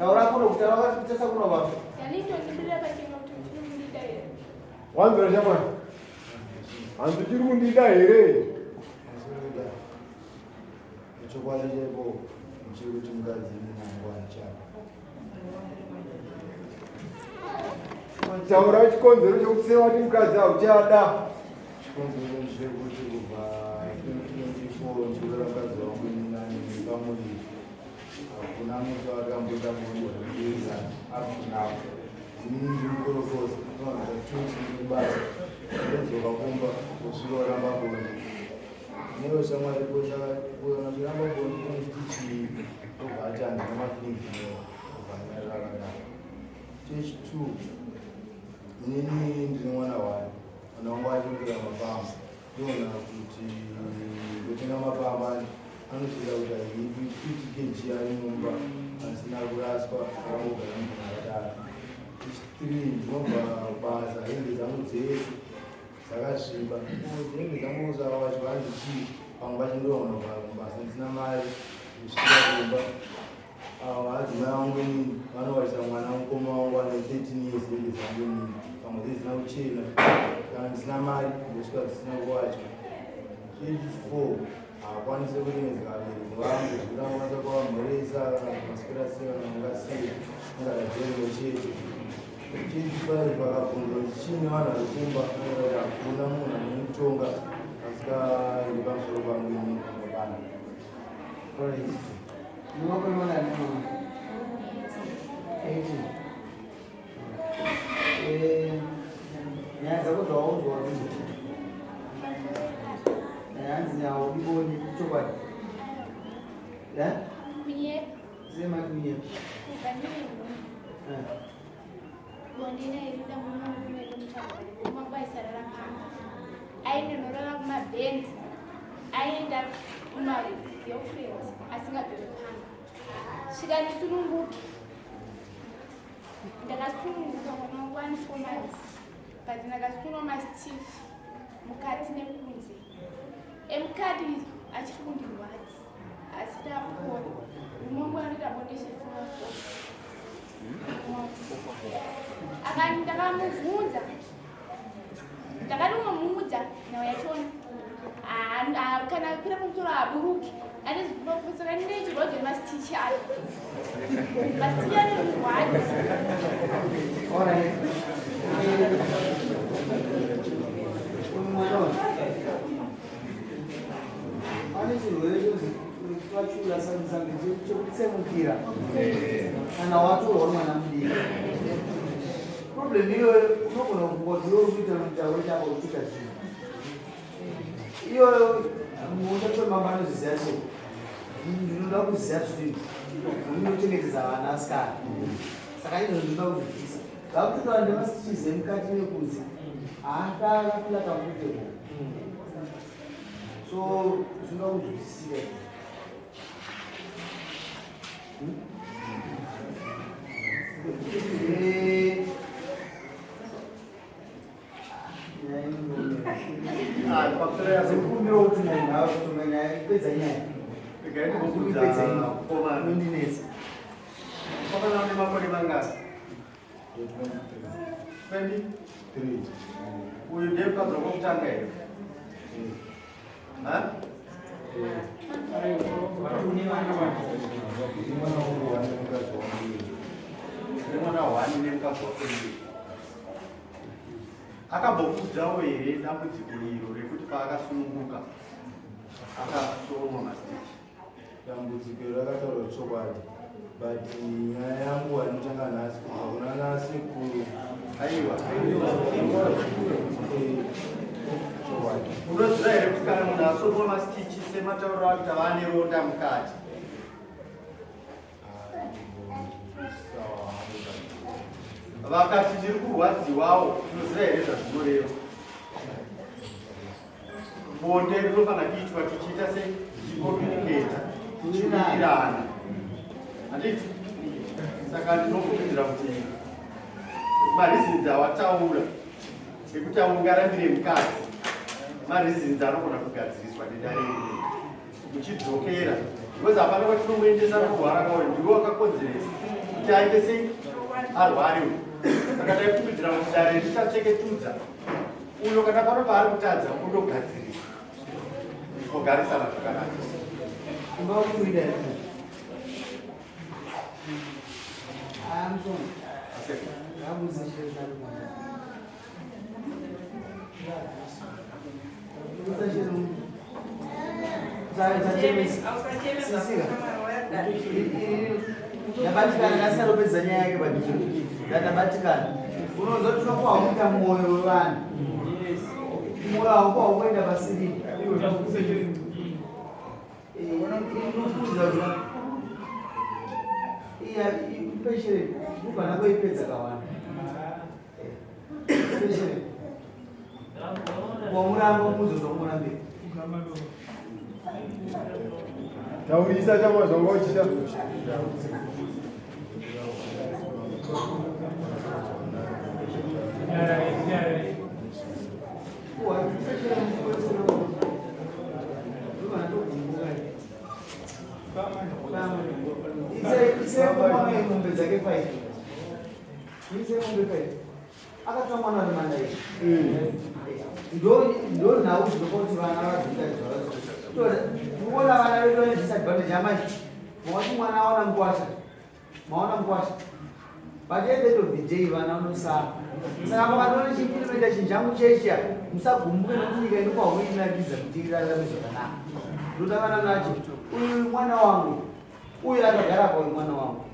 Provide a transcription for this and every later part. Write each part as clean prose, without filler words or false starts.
Taura kuno kutaura wakatesa kuno baba. Wanzwa shamwari? Hanzi uchiri kundida here? Chokwadi chaiko chekuti mukadzi munangu andichada. Taura chikonzero chekuti wati mukadzi hauchada. Chikonzero ndechekuti kubva 2024 ndichirora mukadzi wangu inani pamuviri. Hakuna musi wakamboita bonde zvekudeedzana up to now. Inini ndiri mukorokoza, ndinowanza 20 ndinobasa. Ndodzoka kumba kusvika waramba bonde. Newe shamwari kosha kana uchiramba bonde unoti chii? Obva ati handina mafeelings newe. Obva anyarara akadaro. Chechi 2 inini ndine mwana wani. Mwana wangu achiri kuramba pamba. Ndoona kuti kutenga mapamba anosvika kuti ahipi 50 kg ari mumba asina kuraswa akangogara munhu akadaro. Three ndinobva basa hembe dzangu dzese dzakasviba hembe dzangu zvakawacho hanzi chii pamwe pacho ndoona basa ndisina mari kusvika kumba Adzimai vangu inini vanowacha mwana mukoma wangu ane 13 years hembe dzangu inini pamwe dzisina kuchena kana ndisina mari ndosvika dzisina kuwacha. Chechi 4 haakwanisi kuremedza vabereki vangu zvekuti anokwanisa kuvamhoresa kana kumaswera sei kana mungasei angadadzengo chete. Chechi 5 akabvunzwa kuti chiine vanhu vari kumba anotaura kuti hakuna munhu anomutonga asikaendi pamusoro pangu inini pano. Alright. Mumaoko mangani mama? 18. Eh, nyaya dzako dzawaudzwa wadzidzi. Eh, hanzi nyaya udiboni chokwadi. Eh? Kunyepa. Sema kunyepa. Kubva ndiri mumwe. Eh. Bonde ndairida murume wangu ndaitomutsvaga murume wangu aisarara pamba. Aindonorara kumabhendi. Aienda kumagirlfriend asingabviri pamba. Svika ndisununguke. Ndakasununguka mwana wangu ane 4 months. But ndakasunwa mastitch mukati nekunze. Emukati achiri kundirwadza. Asi ndapora. Murume wangu anoita bonde chefour. Akati ndakamubvunza ndakatomuudza nhau yachona kana kwira pamusoro haburuki ane zvipfusa nechirwadzo nemastitch ayo mastitch anorwadza. Alright. Mwana uyu. Pane chirwere chonzi fistula something chekutsemukira kana watorwa uri mwana mudiki. Problem iyoyo unogona kungoti iwe uri kuita mutauro chako uchiita zvinhu. Iyoyo muchatori mambo anozviziva sei? Ndinoda kuziva zvinhu ndinochengetedza vana asikana. Saka izvo ndinoda kuzvibvisa. Vakutotaura nemastitches emukati nekunze. Haafa akafila comfortable. So zvinoda kuzwisisika izvi. Eh, nyaya inoomera. Pamusoro yazo Ndikumbira kuti munhu akutonga nyaya kupedza nyaya. Regai ndikubvunza Kupedza ino. mukomana. Inondinetsa. Mukomana une makore mangani? 23. Three. Uyu ndiye mukadzi wako wekutanga here? Ha? Ndine mwana wangu wane mukadzi wangu iye. Une mwana one nemukadzi wako iye. Akambokudzawo here dambudziko iro rekuti paakasununguka akasonwa mastitch? Dambudziko iro rakataurwa chokwadi but nyaya yangu handitanga nhasi kubva kuna nasekuru. Aiwa. Chokwadi. Unoziva here kuti kana munhu asonwa mastitch sematauriro akuti ava ane ronda mukati? Vakati ndiri kurwadziwawo, unoziva here zvazvinoreva? Bonde rinofanira kuitwa tichiita se tichicommunicata, tichiwirirana, handiti? Saka ndinokurudzira kuti mareasons awataura ekuti aungarambire mukadzi, mareasons anogona kugadziriswa nedare rineri muchidzokera, because hapana kwatinomuendesa kurwara kwauri, ndiwe wakakonzeresa. Kuti aite sei? Arware uyu. Saka taifungidzira kuti dare richatseketudza uyo kana pano paari kutadza undogadzirisa. Ogarisana zvakanaka. Kumba kuida here? Armstrong. Ngabuze chiro chako mwana. Buza chiro. Sisika. Ndabatikana ndasingatopedza nyaya yake but ndabatikana. Unoziva tinokuwa kuita mwoyo wevanhu. Mwoyo haukuwa kuenda pasiri. Inokuudza kuti iya ipeshere kubva ndakoipedza kawanda. Ipeshere. Wamuramba muzozvamurambira. Taurisa chama zvanga uchiita. Mombe dzake 5 ise mombe 5 akatora mwana ane manda iyi ndo nhau dzinopa kuti vana vazoita zvavakuona vana vedu vane disadvantage amai mawati mwana aona mukwasha maona mukwasha but at the end of the day vana vanosara. Saka mukatoona chiimplimenta chinhu changu chechiya musagumbuke nokuti nyika inopa huinakidza kuti irarame zvakanaka. Ndoda vana nacho uyu mwana wangu uyu akagara apa uyu mwana wangu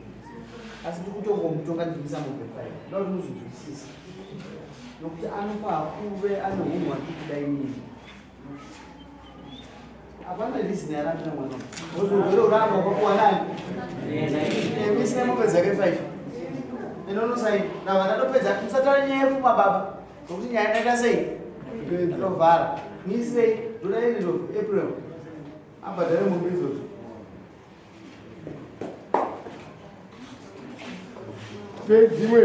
asi ndiri kutongomutonga ndichimisa mombe 5 ndoda kuti muzvinzwisise nokuti anofa kuve ane hunhu hwandiri kuda inini. Hapana reason yarambira mwana urwere uramba wakapuwa nani misina mombe dzake 5 inonosaini nava ndatopedza musataura nyaya yepfuma baba nokuti nyaya ndaita sei ndatovhara misei ndoda end of April abhadhare mombe idzodzo. Pedzimwe.